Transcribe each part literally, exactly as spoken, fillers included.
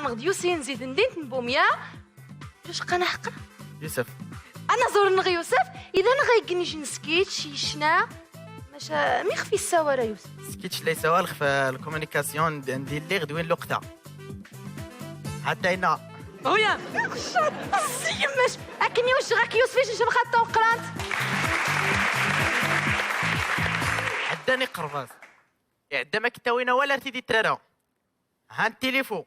Ɣ d Yusef n Zid n din n Bumya. Ulac qqan ḥqa. Yusef. Anaẓur-nneɣ Yusef, idan ɣa yeggen ijneskit, ccna, maca mi xef yessawal a Yusef? Skit la yessawal xef lkomunikasyon n d-, n dilliɣ d win luqta. Hatta inna. Uya. Xcad, ẓẓi yemmac. Akken iwjjeɣ ak Yusef ijnjeb xaṭṭa uqrant. Ɛeddan iqerb-as. Iɛedda ma k-tawin awal ar t-id-ittrara. Ha n tilifu,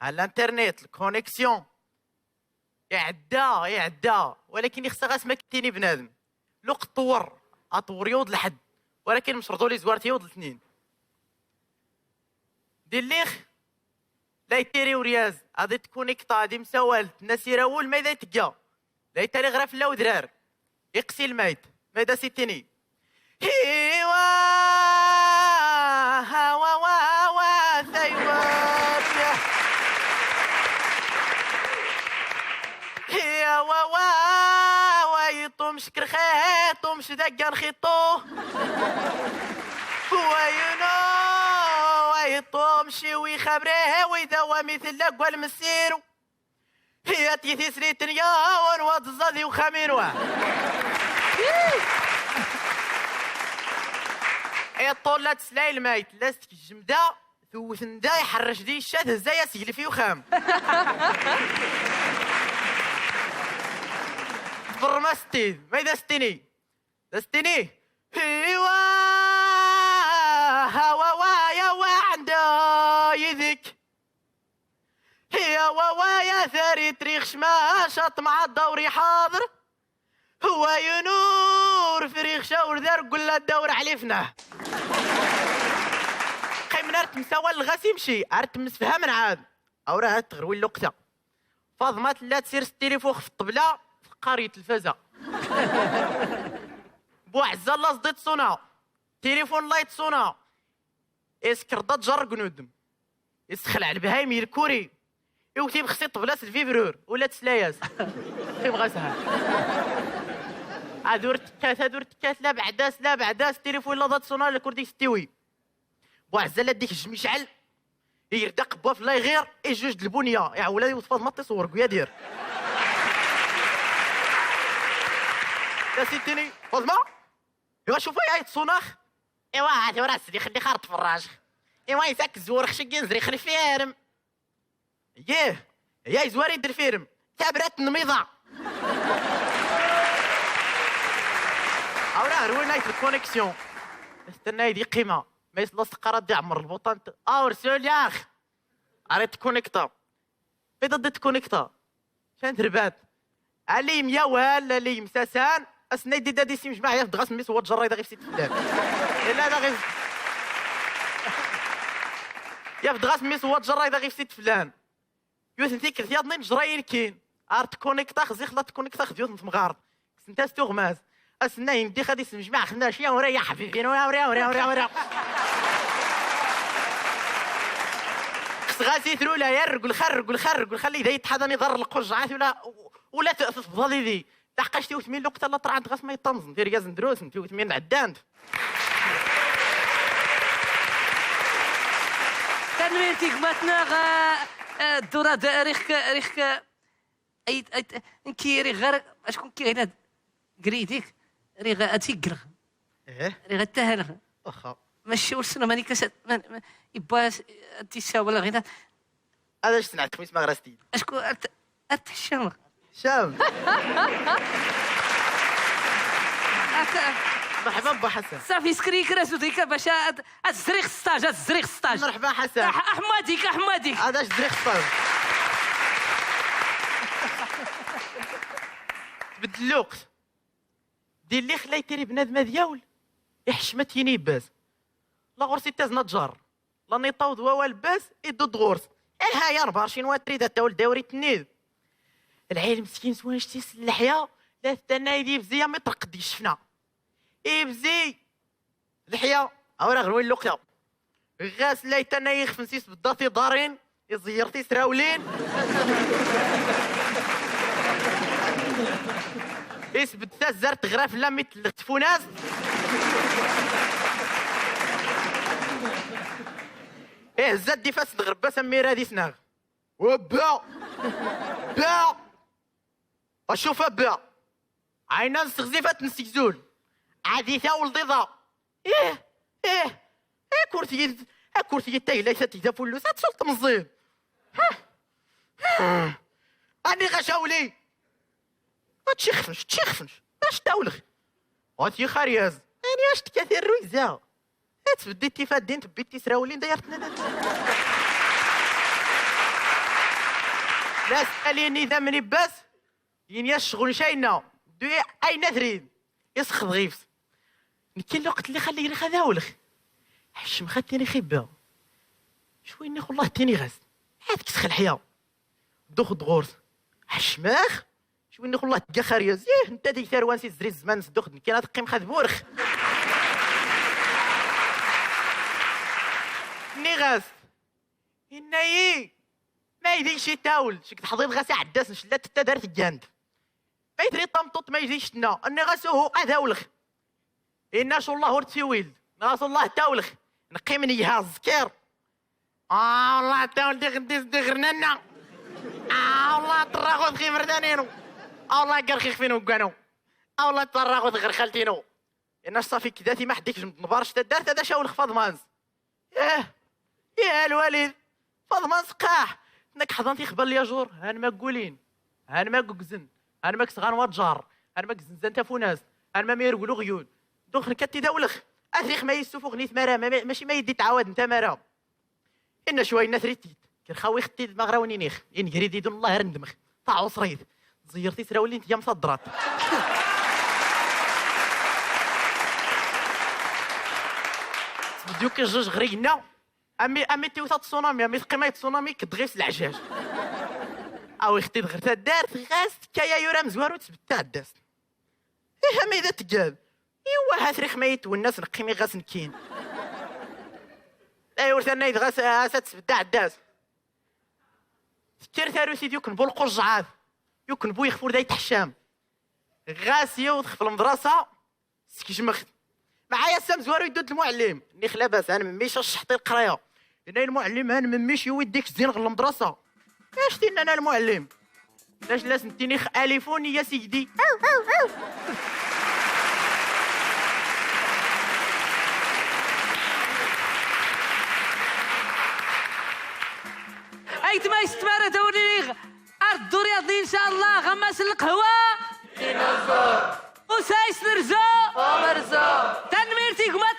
ha l'internet, lkoneksyon. Iɛedda, iɛedda, walakin ixsa ɣas ma k-tini bnadem. Luq ṭṭwer, aṭwer yuḍ lḥedd, walakin mecrḍul izwar t yuḍ ltnin. Dilliɣ, la ittiri uryaz, ad itkunikṭa, ad imsawal, tnna s irawul ma ida itgga. La ittari ɣra fell-a udrar. Iqsi lmayt, ma ida s ittini. Hiwa, hawa, wa, wa, taywa, ya. Hiwa, wa, wa, iṭum, cekr xiṭum, cdaggan xiṭu. Wa yunu, wa iṭum, ciwi xabre, wi dawami tella gwal messiru. Hiya tiyislit n yawan wa tẓẓad i uxxam-inu. Iṭṭul la teslay lmayt, la s-tkejjem da, tewwet n da, iḥerrec di cca, thezza-yas iglef i uxxam. Tberrem-as-t-id, ma ida s-tini? Da s-tini, hiwa, hawa, wa, ya, wa, ɛenda yid-k. Hiwa, wa, ya tarit, riɣ cmaca, ṭṭmeɛ ad d-awri ḥaḍer. Huwa yunur, friɣ cawr, dar gula dawr ɛlifna. Qqimen ar ttemsawalen ɣas imci, ar ttemsefhamen ɛad. Awra hat tɣerwi lluqta. Faḍma tella tsir s tilifu xef ṭṭebla, teqqar i telfaza. Buɛezza la ẓḍi tṣuna. Tilifun la ittṣuna. Iskerḍa ǧar gnuddem. Isxelɛ lbhayem i lkuri. Iwti bxsi ṭṭebla s lvibrur. Ula tesla-yas. Qim ɣas ha. Ad ur tekkat, ad ur tekkat, la beɛdas, la beɛdas, tilifun la da tṣuna, lkurdi s tiwi. Buɛezza la dik jjem icɛel, irda qebwa fell-a iɣir, ijuj d lbunya, iɛewwel ad iwet Faḍma tiṣewwer deg uyadir. Tasitini, Faḍma? Iwa, cuf ay, ay tṣunax? Iwa, tura sdi xelli xar tferrac. Iwa, isak zzwur xceggi nzri xlef irem. Yeh, ya izwar-id lfirm, tabrat n miḍa. Awra, rwin ayt lkoneksyon. Astenna di qima. Ma yesla s tqara di ɛmer lbuṭan. Awr, sul yax. Ari tkonikta. Bida di tkonikta. Can terbat. Ali yemyawal, ali yemsasan, ass-nni d-idda ad isimjmaɛ, yaf-d ɣas mmi-s wa ttjerra, da ɣif sit flan. Illa da ɣif, yaf-d ɣas mmi-s wa ttjerra, da ɣif sit flan. Yiwet n tikkelt yaḍnin ttjerra-yi nekkin. Ar tkoniktax, zix la tkoniktax d yiwet n temɣart. Ksent-as tuɣmas. Ass-nni yendix ad isemjmaɛ xnac, ya ura, ya ḥbibi, ura, ura, ura, ura, ura. Xsɣas i trula, ya rregel, xa rregel, xa rregel, xalli da yetḥadan iḍar lqujɛat, ula, ula t-, tebḍa didi. Taqqact i utmin luqta la ṭrɛant ɣas ma yeṭṭamẓen, tirgaz n drus, n tiwtmin ɛeddant. Tanemmirt i gma-tneɣ, eh, eh, ddura d-, riɣ-k, riɣ-k, eh, ay, ay, nekki riɣ ɣer, acku nekki ɣina grid-ik, riɣ ad t-iggreɣ. Eh? Riɣ ad t-ahaleɣ. Waxa. Maca ur ssneɣ mani kas, man, man, ibbwa ad t-issawal ɣina. Ad as-tneɛtef wisma ɣer as-t-id. Acku ar t-, ar t-ḥcameɣ. Cam. Ar t-, Merḥba, Bbu Ḥasan. Safi, skri kra zudri ka bac ad, ad zriɣ stage, ad zriɣ stage. Merḥba, Ḥasan. Aḥ-, aḥmadik, aḥmadik. Ad as-zriɣ stage. Tbeddel lweqt. Di llix la itiri bnadem ad yawel. Iḥcem ad t-yini ibbas. La ɣur-s ittazen aǧar. La niṭaw d wawal bas, iddu-d ɣur-s. Aha ya rbar cinwa trid ad tawel dawrit-nni d. Lɛil meskin s wanect-is n leḥya, la tettannay d ibzi am iṭreq-d yecfna. Ibzi! Leḥya, awra ɣer win luqya. Ɣas la yettannay ixef-nnes isbedda tiḍarin, iẓeyyer tisrawlin. Isbedd tazzart teɣra fell-am mi telleɣ tfunast. Ihezza-d ifassen ɣer bas am mirad isnaɣ. Wabba! Ba! Acuf a ba! Ɛaynan s tɣzifat n segzul. Ɛad itawel d iḍa. Ih, ih, akkurt yid, akkurt yid taglayt ad tgda fullut, ad tsulṭ meẓẓi. Ha! Ha! Ani ɣa cawli! Tcixfnc, tcixfnc, acu tawlx? Ɣat yixaryaz, ani acu tkati rruyza? Ad tbeddi tifaddin, tebbi tisrawlin, dayar tnanat. La s-alin idammen ibbas, Yini-as ccɣel n cayna, ddu ayen ad trid. Isxeḍ ɣif-s. Nekki lweqt lli xalli gri xad awlx. Ḥeccem xad tini xibba. Cwi nni xullah tini ɣas. Ad kkes xelḥya. Ddux d ɣur-s. Ḥeccmex. Cwi nni xullah tga xaryaz. Ih, nta dig tarwan si zri zman s ddux d nekki ad qqim xad burx. Nniɣ-as. Inna-yi, ma ydi kci tawel, ceg teḥḍiḍ ɣas iɛeddas n cellat n tadart ggan-d. Ma yetri tameṭṭuṭ ma ydi kctenna, nniɣ-as uhu, ad awlex. Inna-c ullah ur tsiwil-d, nniɣ-as ullah tawlex, neqqim n yha zzkir. Ah, ullah tawel di xeddi s di xernanna. Ah, ullah terraɣ ur txifer daninu. Ah, ullah gar xixfin ugganu. Ah, ullah terraɣ ur txer xaltinu. Inna-c ṣafi kdat i ma ḥedd ikjem-d nbarec taddart ad acawlex Faḍma-ns. Yah, yah a lwalid, Faḍma-ns qaḥ, tnak ḥḍan tixbal yajur, han ma ggulin, han ma ggugzen, han ma ksɣan waǧar, han ma gzenzan tafunast, han ma mi rgul uɣyul. Dux nekk ad t-id-awlex, ad rix ma yessufux ni tmara, ma, ma, mačči ma yeddi tɛawad n tamara. Inna cway inna trit-id. Ker xawi xettid ma ɣrawen inix. Ingrid idun Allah ar ndmex. Taɛuṣrit. Tẓeyyert israwlin tga mṣadrat. Tbeddu ki jjej ɣer igenna. Ami, ami tiwt ad tsunami, ami teqqim ay tsunami, ked ɣif s leɛjaj. Awi xettid ɣer taddart, ɣas tekka ya yura mezwaru tesbedd taɛeddast. Ih, ami da tgad. Iwa, hat rix ma yitwennas neqqimi ɣas nekkin. Ay ur tannayd ɣas, as ad tesbedd aɛeddaz. Tekker tarusit yukken bu lqujɛat, yukken bu yexfur da yetḥeccam. Ɣas yiwḍ xef lmedrasa, skejmex-t. Mɛaya ass amezwaru yeddu-d lmuɛellim. Nix labas, han memmi-c a cceḥṭi leqraya. Yenna-yi lmuɛellim, han memmi-c yuwi-d ikzin ɣer lmedrasa. Acu tinna a lmuɛellim? Lac las n tinix alifun i as-igdi. Aytma yessetmara tawniɣ ar ddur yaḍni ncallah ɣammas n lqehwa. Usayes nerzu. Tanmirt i gma